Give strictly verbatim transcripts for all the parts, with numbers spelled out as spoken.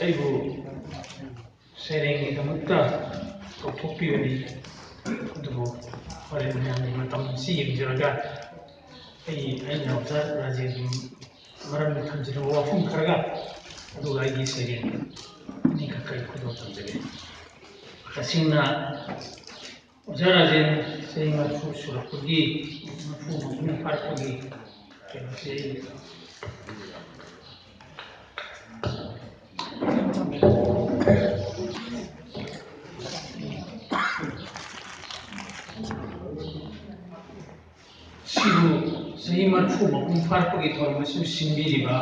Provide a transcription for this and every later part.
ꯑꯩꯕꯨ ꯁꯩꯔꯦꯡꯒꯤꯗꯃꯛꯇ ꯀꯧꯊꯣꯛꯄꯤꯕꯅꯤ꯫ ꯑꯗꯨꯕꯨ ꯍꯣꯔꯦꯟ ꯃꯌꯥꯝꯒꯤ ꯃꯇꯝ ꯑꯁꯤ ꯌꯦꯡꯖꯔꯒ ꯑꯩ, ꯑꯩꯅ ꯑꯣꯖꯥ ꯔꯥꯖꯦꯟꯒꯤ ꯃꯔꯝꯗ ꯊꯝꯖꯔꯤꯕ ꯋꯥꯐꯝ ꯈꯔꯒ ꯑꯗꯨꯒ ꯑꯩꯒꯤ ꯁꯩꯔꯦꯡ ꯑꯅꯤꯈꯛ ꯑꯩ ꯈꯨꯗꯣꯜ ꯇꯝꯖꯒꯦ꯫ ꯇꯁꯦꯡꯅ ꯑꯣꯖꯥ ꯔꯥꯖꯦꯟ ꯆꯍꯤ ꯃꯔꯤꯐꯨ ꯁꯨꯔꯛꯄꯒꯤ, ꯃꯔꯤꯐꯨ ꯃꯄꯨꯡ ꯐꯥꯔꯛꯄꯒꯤ ꯀꯩꯅꯣꯁꯦ ꯑꯩ ꯁꯤꯕꯨ ꯆꯍꯤ ꯃꯔꯤꯐꯨ ꯃꯄꯨꯡ ꯐꯥꯔꯛꯄꯒꯤ ꯊꯧꯔꯝ ꯑꯁꯤꯕꯨ ꯁꯤꯟꯕꯤꯔꯤꯕ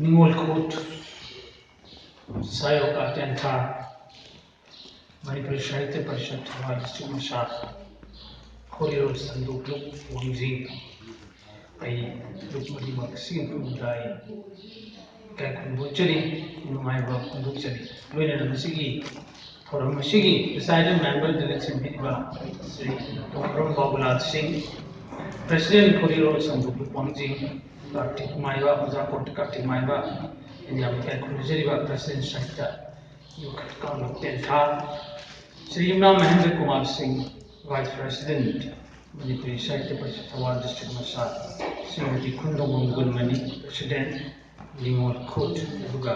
ꯅꯤꯉꯣꯜ ꯈꯨꯠ, ꯁꯥꯌꯣꯀꯥ ꯇꯦꯟꯊꯥ, ꯃꯅꯤꯄꯨꯔꯤ ꯁꯥꯍꯤꯇ꯭ꯌ ꯄꯔꯤꯁꯠ ꯊꯧꯕꯥꯜ ꯗꯤꯁꯇ꯭ꯔꯤꯛ ꯃꯁꯥ, ꯈꯣꯔꯤꯔꯣꯜ ꯁꯟꯗꯣꯛꯂꯨꯞ ꯋꯥꯡꯖꯤꯡ, ꯑꯩ ꯂꯨꯞ ꯃꯔꯤꯃꯛ ꯑꯁꯤꯒꯤ ꯃꯐꯝꯗ ꯑꯩ ꯏꯀꯥꯏ ꯈꯨꯝꯅꯕ ꯎꯠꯆꯔꯤ, ꯅꯨꯡꯉꯥꯏꯕ ꯐꯣꯡꯗꯣꯛꯆꯔꯤ꯫ ꯂꯣꯏꯅꯅ ꯃꯁꯤꯒꯤ ꯊꯧꯔꯝ ꯑꯁꯤꯒꯤ presiding member ꯗ ꯂꯦꯡꯁꯤꯟꯕꯤꯔꯤꯕ ꯁ꯭ꯔꯤ ꯇꯣꯡꯕ꯭ꯔꯝ ꯕꯥꯕꯨꯂꯥꯜ ꯁꯤꯡ, president ꯈꯣꯔꯤꯔꯣꯜ ꯁꯟꯗꯣꯛꯂꯨꯞ ꯋꯥꯡꯖꯤꯡ, ꯀꯥꯔꯇꯤꯛ ꯃꯥꯏꯕ, ꯑꯣꯖꯥ ꯀꯥꯔꯇꯤꯛ ꯃꯥꯏꯕ, ꯑꯩꯅ ꯌꯥꯝꯅ ꯏꯀꯥꯏ ꯈꯨꯝꯅꯖꯔꯤꯕ president ꯁꯥꯍꯤꯇ꯭ꯌ ꯌꯣꯛꯈꯠ ꯀꯥꯡꯂꯨꯞ ꯇꯦꯟꯊꯥ, ꯁ꯭ꯔꯤ ꯏꯃꯥ Mahendra Kumar Singh, vice president, Manipuri Sahitya Parishad Thoubal district ꯃꯁꯥ, ꯁ꯭ꯔꯤꯃꯇꯤ ꯈꯨꯟꯗꯣꯡꯕꯝ ꯒꯨꯟꯃꯅꯤ, president, ꯅꯤꯉꯣꯜ ꯈꯨꯠ, ꯑꯗꯨꯒ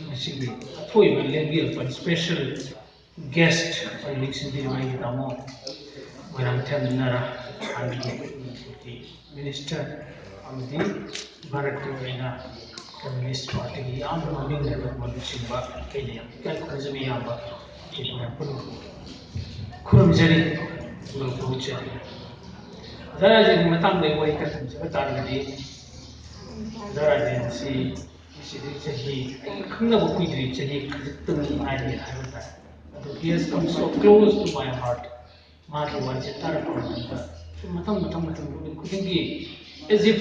ꯉꯁꯤꯒꯤ ꯑꯊꯣꯏꯕ ꯂꯦꯡꯕꯤꯔꯛꯄ special guest ꯑꯣꯏꯅ ꯂꯦꯡꯁꯤꯟꯕꯤꯔꯤꯕ ꯑꯩꯒꯤ ꯇꯥꯃꯣ ꯃꯣꯏꯔꯥꯡꯊꯦꯝ ꯏꯟꯅꯔꯥ, ꯍꯥꯟꯅꯒꯤ ꯃꯅꯤꯄꯨꯔꯒꯤ minister ꯑꯃꯗꯤ ꯚꯥꯔꯠꯀꯤ ꯑꯣꯏꯅ Communist Party ꯒꯤ ꯌꯥꯝꯅ ꯃꯃꯤꯡ ꯂꯩꯔꯕ ꯃꯃꯤꯡ ꯆꯤꯡꯕ, ꯑꯩꯅ ꯌꯥꯝ ꯏꯀꯥꯏ ꯈꯨꯝꯅꯖꯕ ꯏꯌꯥꯝꯕ ꯃꯌꯥꯝ ꯄꯨꯝꯅꯃꯛꯄꯨ ꯈꯨꯔꯨꯝꯖꯔꯤ, ꯄꯨꯛꯅꯤꯡ ꯊꯧꯒꯠꯆꯔꯤ꯫ ꯑꯣꯖꯥ ꯔꯥꯖꯦꯟꯒꯤ ꯃꯇꯥꯡꯗ ꯑꯩ ꯋꯥꯔꯤ ꯈꯔ ꯊꯝꯖꯕ ꯇꯥꯔꯒꯗꯤ, ꯑꯣꯖꯥ ꯔꯥꯖꯦꯟ ꯑꯁꯤ ꯉꯁꯤꯗꯤ ꯆꯍꯤ, ꯑꯩ ꯈꯪꯅꯕ ꯀꯨꯏꯗ꯭ꯔꯤ, ꯆꯍꯤ ꯈꯖꯤꯛꯇꯪ ꯉꯥꯏꯔꯤ ꯍꯥꯏꯕ ꯇꯥꯔꯦ꯫ ꯑꯗꯨ he has come so close to my heart꯫ ꯃꯥꯒꯤ ꯋꯥꯔꯤꯁꯦ ꯇꯥꯔꯛꯄ ꯃꯇꯝꯗ ꯁꯨꯝ ꯃꯊꯪ ꯃꯊꯪ ꯃꯊꯪ ꯅꯨꯃꯤꯠ ꯈꯨꯗꯤꯡꯒꯤ, as if,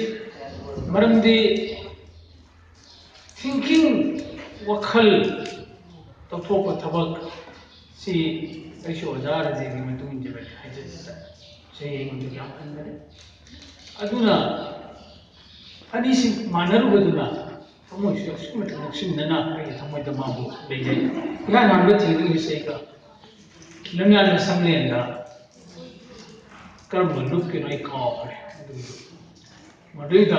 ꯃꯔꯝꯗꯤ thinking, ꯋꯥꯈꯜ ꯇꯧꯊꯣꯛꯄ ꯊꯕꯛ ꯁꯤ ꯑꯩꯁꯨ ꯑꯣꯖꯥ ꯔꯥꯖꯦꯟꯒꯤ ꯃꯇꯨꯡ ꯏꯟꯖꯕꯅꯤ ꯍꯥꯏꯖꯕꯗ ꯆꯍꯤ ꯑꯩꯉꯣꯟꯗ ꯌꯥꯝ ꯍꯟꯕꯅꯤ꯫ ꯑꯗꯨꯅ ꯑꯅꯤꯁꯤ ꯃꯥꯟꯅꯔꯨꯕꯗꯨꯅ ꯊꯃꯣꯏꯁꯨ ꯑꯁꯨꯛꯀꯤ ꯃꯇꯤꯛ ꯅꯛꯁꯤꯟꯅꯅ ꯑꯩꯒꯤ ꯊꯃꯣꯏꯗ ꯃꯥꯕꯨ ꯂꯩꯖꯩ꯫ ꯏꯍꯥꯟ ꯍꯥꯟꯕ ꯊꯦꯡꯅꯈꯤꯕꯁꯦ ꯑꯩꯒ ꯂꯝꯌꯥꯟꯕ ꯁꯪꯂꯦꯟꯗ ꯀꯔꯝꯕ ꯂꯨꯞꯀꯤꯅꯣ ꯑꯩ ꯀꯥꯎꯈ꯭ꯔꯦ꯫ ꯑꯗꯨꯒꯤꯗꯣ ꯃꯗꯨꯏꯗ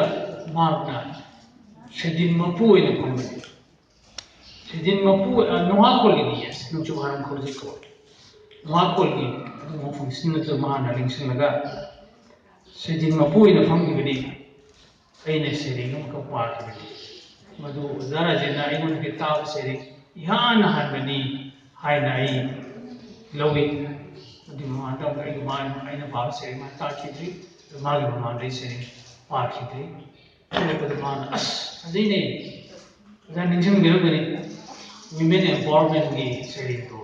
ꯃꯍꯥꯛꯅ ꯁꯦꯟꯖꯤꯟ ꯃꯄꯨ ꯑꯣꯏꯅ ꯐꯝꯕꯅꯤ꯫ ꯁꯦꯟꯖꯤꯟ ꯃꯄꯨ, ꯑ, ꯅꯣꯡꯍꯥꯈꯣꯜꯒꯤꯅꯤ, yes, ꯅꯣꯡꯆꯨꯞ ꯍꯥꯔꯝ ꯈꯧꯖꯤꯛꯀꯣ꯫ ꯅꯣꯡꯍꯥꯈꯣꯜꯒꯤ ꯑꯗꯨꯒꯨꯝꯕ ꯐꯪꯁꯟ ꯑꯗꯨ ꯃꯍꯥꯛꯅ ꯂꯤꯡꯁꯤꯜꯂꯒ ꯁꯦꯟꯖꯤꯟ ꯃꯄꯨ ꯑꯣꯏꯅ ꯐꯝꯈꯤꯕꯅꯤ꯫ ꯑꯩꯅ ꯁꯩꯔꯦꯡ ꯑꯃꯈꯛ ꯄꯥꯈꯤꯕꯅꯤ꯫ ꯃꯗꯨ ꯑꯣꯖꯥ ꯔꯥꯖꯦꯟꯅ ꯑꯩꯉꯣꯟꯗꯒꯤ ꯇꯥꯕ ꯁꯩꯔꯦꯡ ꯏꯍꯥꯟ ꯍꯥꯟꯕꯅꯤ ꯍꯥꯏꯅ ꯑꯩ ꯂꯧꯏ꯫ ꯑꯗꯨꯒꯤ ꯃꯃꯥꯡꯗ ꯑꯃꯨꯛ ꯑꯩꯒꯤ ꯃꯥ-, ꯑꯩꯅ ꯄꯥꯕ ꯁꯩꯔꯦꯡ ꯃꯥ ꯇꯥꯈꯤꯗ꯭ꯔꯤ꯫ ꯑꯗꯨ ꯃꯥꯒꯤ ꯃꯃꯥꯡꯗ ꯑꯩ ꯁꯩꯔꯦꯡ ꯄꯥꯈꯤꯗ꯭ꯔꯤ꯫ ꯊꯣꯛꯂꯛꯄꯗ ꯃꯥꯅ, "ꯑꯁ, ꯐꯖꯩꯅꯦ꯫ ꯑꯣꯖꯥ ꯅꯤꯡꯁꯤꯡꯕꯤꯔꯝꯒꯅꯤ꯫ Women empowerment ꯀꯤ ꯁꯩꯔꯦꯡꯗꯣ꯫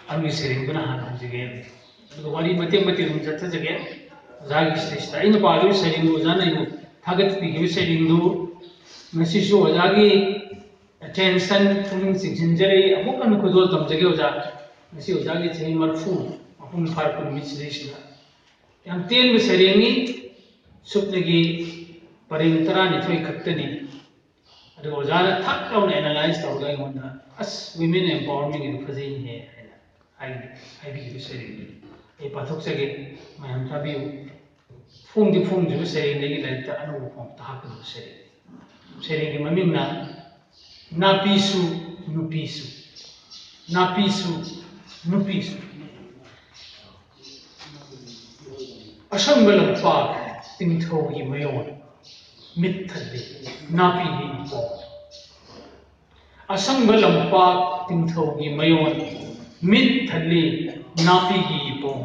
ꯑꯗꯨꯒꯤ ꯁꯩꯔꯦꯡꯗꯨꯅ ꯍꯥꯟꯅ ꯍꯧꯖꯒꯦ꯫ ꯑꯗꯨꯒ ꯋꯥꯔꯤ ꯃꯇꯦꯛ ꯃꯇꯦꯛ ꯑꯗꯨꯝ ꯆꯠꯊꯖꯒꯦ꯫ ꯑꯣꯖꯥꯒꯤ ꯁꯤꯗꯩꯁꯤꯗ ꯑꯩꯅ ꯄꯥꯈꯤꯕ ꯁꯩꯔꯦꯡꯗꯨ ꯑꯣꯖꯥꯅ ꯑꯩꯕꯨ ꯊꯥꯒꯠꯄꯤꯈꯤꯕ ꯁꯩꯔꯦꯡꯗꯨ ꯉꯁꯤꯁꯨ ꯑꯣꯖꯥꯒꯤ attention ꯄꯨꯛꯅꯤꯡ ꯆꯤꯡꯁꯤꯟꯖꯔꯛꯏ꯫ ꯑꯃꯨꯛ ꯍꯟꯅ ꯈꯨꯗꯣꯜ ꯇꯝꯖꯒꯦ ꯑꯣꯖꯥ꯫ ꯉꯁꯤ ꯑꯣꯖꯥꯒꯤ ꯆꯍꯤ ꯃꯔꯤꯐꯨ ꯃꯄꯨꯡ ꯐꯥꯔꯛꯄ ꯅꯨꯃꯤꯠ ꯁꯤꯗꯩꯁꯤꯗ꯫ ꯌꯥꯝ ꯇꯦꯟꯕ ꯁꯩꯔꯦꯡꯅꯤ꯫ ꯁꯨꯞꯅꯒꯤ ꯄꯔꯦꯡ ꯇꯔꯥꯅꯤꯊꯣꯏ ꯈꯛꯇꯅꯤ꯫ ꯑꯗꯨꯒ ꯑꯣꯖꯥꯅ ꯊꯛ ꯂꯥꯎꯅ analyse ꯇꯧꯔꯒ ꯑꯩꯉꯣꯟꯗ, "ꯑꯁ, women empowerment ꯀꯤꯗꯨ ꯐꯖꯩꯅꯦ" ꯍꯥꯏꯅ ꯍꯥꯏ-, ꯍꯥꯏꯕꯤꯈꯤꯕ ꯁꯩꯔꯦꯡꯗꯨꯅꯤ꯫ ꯑꯩ ꯄꯥꯊꯣꯛꯆꯒꯦ, ꯃꯌꯥꯝ ꯇꯥꯕꯤꯌꯨ꯫ ꯐꯣꯡꯗꯤ ꯐꯣꯡꯗ꯭ꯔꯤꯕ ꯁꯩꯔꯦꯡꯗꯒꯤ ꯂꯥꯏꯔꯤꯛꯇ ꯑꯅꯧꯕ ꯐꯣꯡ ꯇꯥꯍꯛꯀꯗꯕ ꯁꯩꯔꯦꯡ꯫ ꯁꯩꯔꯦꯡꯒꯤ ꯃꯃꯤꯡꯅ ꯅꯥꯄꯤꯁꯨ ꯅꯨꯄꯤꯁꯨ꯫ ꯅꯥꯄꯤꯁꯨ ꯅꯨꯄꯤꯁꯨ꯫ ꯑꯁꯪꯕ ꯂꯝꯄꯥꯛ ꯇꯤꯡꯊꯧꯒꯤ ꯃꯌꯣꯟ ꯃꯤꯠ ꯊꯜꯂꯤ ꯅꯥꯄꯤꯒꯤ ꯏꯄꯣꯝ꯫ ꯑꯁꯪꯕ ꯂꯝꯄꯥꯛ ꯇꯤꯡꯊꯧꯒꯤ ꯃꯌꯣꯟ ꯃꯤꯠ ꯊꯜꯂꯤ ꯅꯥꯄꯤꯒꯤ ꯏꯄꯣꯝ꯫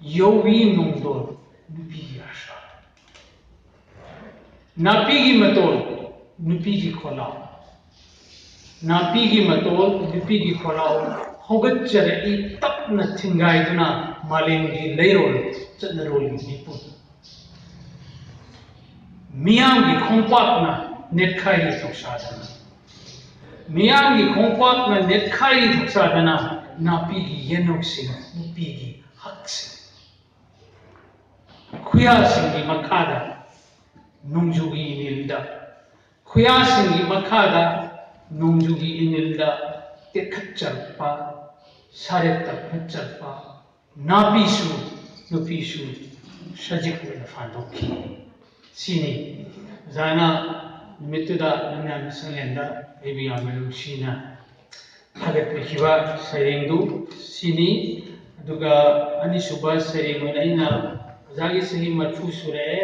ꯌꯧꯏ ꯅꯣꯡꯗꯣꯟ ꯅꯨꯄꯤꯒꯤ ꯑꯁꯥ꯫ ꯅꯥꯄꯤꯒꯤ ꯃꯇꯣꯜ ꯅꯨꯄꯤꯒꯤ ꯈꯣꯜꯂꯥꯎ꯫ ꯅꯥꯄꯤꯒꯤ ꯃꯇꯣꯜ ꯅꯨꯄꯤꯒꯤ ꯈꯣꯜꯂꯥꯎ꯫ ꯍꯧꯒꯠꯆꯔꯛꯏ ꯇꯞꯅ ꯊꯤꯡꯒꯥꯏꯗꯨꯅ ꯃꯥꯂꯦꯝꯒꯤ ꯂꯩꯔꯣꯜ ꯆꯠꯅꯔꯣꯜꯒꯤ ꯃꯤꯄꯨꯝ꯫ ꯃꯤꯌꯥꯝꯒꯤ ꯈꯣꯡꯄꯥꯛꯅ ꯅꯦꯠꯈꯥꯏꯔꯤ ꯊꯧꯁꯥꯗꯅ, ꯃꯤꯌꯥꯝꯒꯤ ꯈꯣꯡꯄꯥꯛꯅ ꯅꯦꯠꯈꯥꯏꯔꯤ ꯊꯧꯁꯥꯗꯅ ꯅꯥꯄꯤꯒꯤ ꯌꯦꯅꯧꯁꯤꯡ, ꯅꯨꯄꯤꯒꯤ ꯍꯛꯁꯤꯡ꯫ ꯈꯨꯌꯥꯁꯤꯡꯒꯤ ꯃꯈꯥꯗ ꯅꯣꯡꯖꯨꯒꯤ ꯏꯅꯤꯜꯗ, ꯈꯨꯌꯥꯁꯤꯡꯒꯤ ꯃꯈꯥꯗ ꯅꯣꯡꯖꯨꯒꯤ ꯏꯅꯤꯜꯗ ꯇꯦꯛꯈꯠꯆꯔꯛꯄ, ꯁꯥꯔꯦꯞꯇ ꯐꯠꯆꯔꯛꯄ ꯅꯥꯄꯤꯁꯨ ꯅꯨꯄꯤꯁꯨ ꯁꯖꯤꯛ ꯑꯣꯏꯅ ꯐꯥꯟꯗꯣꯛꯈꯤ꯫ ꯁꯤꯅꯤ ꯑꯣꯖꯥꯅ ꯅꯨꯃꯤꯠꯇꯨꯗ ꯅꯪ ꯌꯥꯝ ꯁꯪꯂꯦꯟꯗ ꯑꯩꯕꯨ ꯌꯥꯝꯅ ꯅꯨꯡꯁꯤꯅ ꯊꯥꯒꯠꯄꯤꯈꯤꯕ ꯁꯩꯔꯦꯡꯗꯨ ꯁꯤꯅꯤ꯫ ꯑꯗꯨꯒ ꯑꯅꯤꯁꯨꯕ ꯁꯩꯔꯦꯡ ꯑꯣꯏꯅ ꯑꯩꯅ ꯑꯣꯖꯥꯒꯤ ꯆꯍꯤ ꯃꯔꯤꯐꯨ ꯁꯨꯔꯛꯑꯦ꯫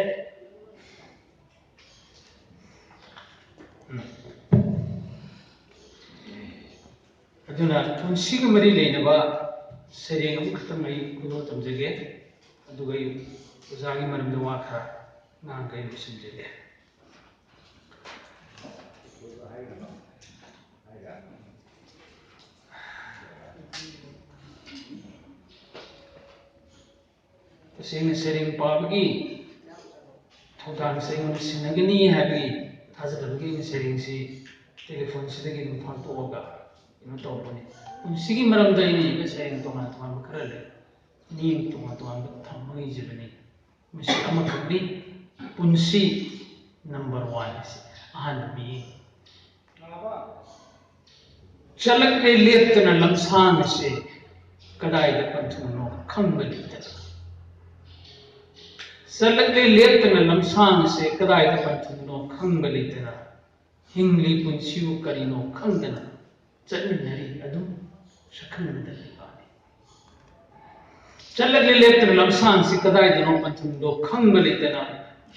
ꯎꯝ꯫ ꯑꯗꯨꯅ ꯄꯨꯟꯁꯤꯒ ꯃꯔꯤ ꯂꯩꯅꯕ ꯁꯩꯔꯦꯡ ꯑꯃꯈꯛꯇꯪ ꯑꯩ ꯈꯨꯗꯣꯜ ꯇꯝꯖꯒꯦ꯫ ꯑꯗꯨꯒ ꯑꯩ ꯑꯣꯖꯥꯒꯤ ꯃꯔꯝꯗ ꯋꯥ ꯈꯔ ꯉꯥꯡꯒꯦ, ꯂꯣꯏꯁꯤꯟꯖꯒꯦ꯫ ꯇꯁꯦꯡꯅ ꯁꯩꯔꯦꯡ ꯄꯥꯕꯒꯤ ꯊꯧꯗꯥꯡꯁꯦ ꯑꯩꯉꯣꯟꯗ ꯁꯤꯟꯅꯒꯅꯤ ꯍꯥꯏꯕꯒꯤ ꯊꯥꯖꯗꯕꯒꯤ ꯑꯩꯅ ꯁꯩꯔꯦꯡꯁꯤ ꯇꯦꯂꯤꯐꯣꯟꯁꯤꯗꯒꯤ ꯑꯗꯨꯝ ꯐꯥꯛꯇꯣꯛꯑꯒ ꯀꯩꯅꯣ ꯇꯧꯕꯅꯤ꯫ ꯄꯨꯟꯁꯤꯒꯤ ꯃꯔꯝꯗ ꯑꯩꯅ ꯏꯕ ꯁꯩꯔꯦꯡ ꯇꯣꯉꯥꯟ ꯇꯣꯉꯥꯟꯕ ꯈꯔ ꯂꯩ꯫ ꯃꯤꯠꯌꯦꯡ ꯇꯣꯉꯥꯟ ꯇꯣꯉꯥꯟꯕ ꯊꯝꯃꯒ ꯏꯖꯕꯅꯤ꯫ ꯃꯁꯤ ꯑꯃꯈꯛꯅꯤ, ꯄꯨꯟꯁꯤ ꯅꯝꯕꯔ ꯋꯥꯟ ꯑꯁꯤ ꯑꯍꯥꯟꯕ ꯃꯤꯠꯌꯦꯡ꯫ ꯆꯠꯂꯛꯂꯦ ꯂꯦꯞꯇꯅ ꯂꯝꯁꯥꯡ ꯑꯁꯦ ꯀꯗꯥꯏꯗ ꯄꯟꯊꯨꯡꯅꯣ ꯈꯪꯕ ꯂꯩꯇꯅ꯫ ꯆꯠꯂꯛꯂꯦ ꯂꯦꯞꯇꯅ ꯂꯝꯁꯥꯡ ꯑꯁꯦ ꯀꯗꯥꯏꯗ ꯄꯟꯊꯨꯡꯅꯣ ꯈꯪꯕ ꯂꯩꯇꯅ꯫ ꯍꯤꯡꯂꯤ ꯄꯨꯟꯁꯤꯕꯨ ꯀꯔꯤꯅꯣ ꯈꯪꯗꯅ ꯆꯠꯃꯤꯟꯅꯔꯤ ꯑꯗꯨꯝ ꯁꯛꯈꯪꯅꯗ ꯂꯩꯕꯅꯤ꯫ ꯆꯠꯂꯒꯦ ꯂꯦꯞꯇꯅ ꯂꯝꯁꯥꯡꯁꯤ ꯀꯗꯥꯏꯗꯅꯣ ꯄꯟꯊꯨꯡꯗꯣ ꯈꯪꯕ ꯂꯩꯇꯅ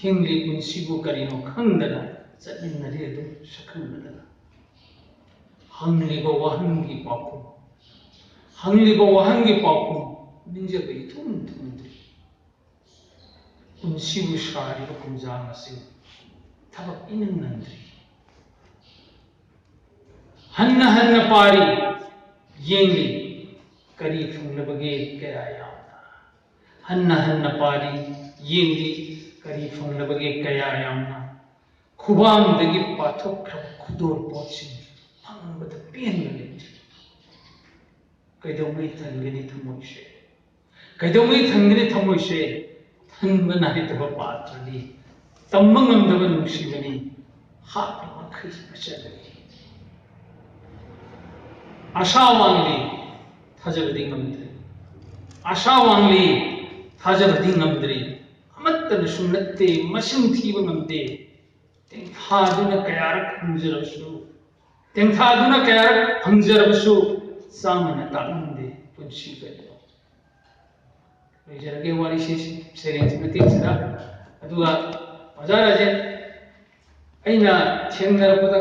ꯍꯤꯡꯂꯤ ꯄꯨꯟꯁꯤꯕꯨ ꯀꯔꯤꯅꯣ ꯈꯪꯗꯅ ꯆꯠꯃꯤꯟꯅꯔꯤ ꯑꯗꯨꯝ ꯁꯛꯈꯪꯅꯗꯅ꯫ ꯍꯪꯂꯤꯕ ꯋꯥꯍꯪꯒꯤ ꯄꯥꯎꯈꯨꯝ, ꯍꯪꯂꯤꯕ ꯋꯥꯍꯪꯒꯤ ꯄꯥꯎꯈꯨꯝ ꯅꯤꯡꯖꯕ ꯏꯊꯨꯡ ꯊꯨꯡꯗ꯭ꯔꯤ꯫ ꯄꯨꯟꯁꯤꯕꯨ ꯁꯥꯔꯤꯕ ꯈꯣꯡꯖꯥꯡ ꯑꯁꯤ ꯊꯕꯛ ꯏꯅꯪ ꯅꯪꯗ꯭ꯔꯤ꯫ ꯍꯟꯅ ꯍꯟꯅ ꯄꯥꯔꯤ, ꯌꯦꯡꯂꯤ, ꯀꯔꯤ ꯐꯪꯂꯕꯒꯦ ꯀꯌꯥ ꯌꯥꯝꯅ꯫ ꯍꯟꯅ ꯍꯟꯅ ꯄꯥꯔꯤ, ꯌꯦꯡꯂꯤ, ꯀꯔꯤ ꯐꯪꯂꯕꯒꯦ ꯀꯌꯥ ꯌꯥꯝꯅ꯫ ꯈꯨꯕꯥꯡꯗꯒꯤ ꯄꯥꯊꯣꯛꯈ꯭ꯔꯕ ꯈꯨꯗꯣꯜ ꯄꯣꯠꯁꯤꯡ ꯐꯪꯕꯗ ꯄꯦꯟꯕ ꯂꯩꯇ꯭ꯔꯦ꯫ ꯀꯩꯗꯧꯉꯩ ꯊꯟꯒꯅꯤ ꯊꯃꯣꯏꯁꯦ? ꯀꯩꯗꯧꯉꯩ ꯊꯟꯒꯅꯤ ꯊꯃꯣꯏꯁꯦ? ꯊꯟꯕ ꯅꯥꯏꯗꯕ ꯄꯥꯠꯇ꯭ꯔꯗꯤ ꯇꯝꯕ ꯉꯝꯗꯕ ꯅꯨꯡꯁꯤꯕꯅꯤ, ꯍꯥꯠꯄ ꯃꯈꯩ ꯃꯆꯜꯅꯤ꯫ ꯑꯁꯥ ꯋꯥꯡꯂꯤ, ꯊꯥꯖꯕꯗꯤ ꯉꯝꯗ꯭ꯔꯦ꯫ ꯑꯁꯥ ꯋꯥꯡꯂꯤ, ꯊꯥꯖꯕꯗꯤ ꯉꯝꯗ꯭ꯔꯦ꯫ ꯑꯃꯠꯇꯅꯁꯨ ꯅꯠꯇꯦ, ꯃꯁꯤꯡ ꯊꯤꯕ ꯉꯝꯗꯦ꯫ ꯇꯦꯡꯊꯥꯗꯨꯅ ꯀꯌꯥꯔꯛ ꯍꯪꯖꯔꯕꯁꯨ, ꯇꯦꯡꯊꯥꯗꯨꯅ ꯀꯌꯥꯔꯛ ꯍꯪꯖꯔꯕꯁꯨ, ꯆꯥꯝꯃꯅ ꯇꯥꯛꯂꯝꯗꯦ ꯄꯨꯟꯁꯤ ꯀꯔꯤꯅꯣ꯫ ꯂꯣꯏꯖꯔꯒꯦ ꯋꯥꯔꯤꯁꯤ ꯁꯩꯔꯦꯡꯁꯤ ꯃꯇꯦꯛꯁꯤꯗ꯫ ꯑꯗꯨꯒ ꯑꯣꯖꯥ ꯔꯥꯖꯦꯟ, ꯑꯩꯅ ꯊꯦꯡꯅꯔꯛꯄꯗ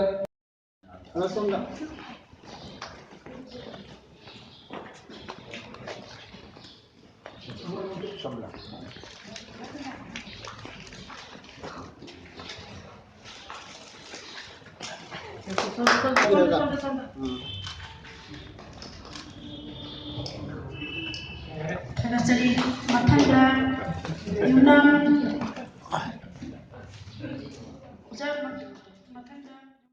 ꯊꯥꯒꯠꯆꯔꯤ꯫ ꯃꯊꯪꯗ ꯌꯨꯝꯅꯥꯝ ꯑꯣꯖꯥ, ꯃꯊꯪꯗ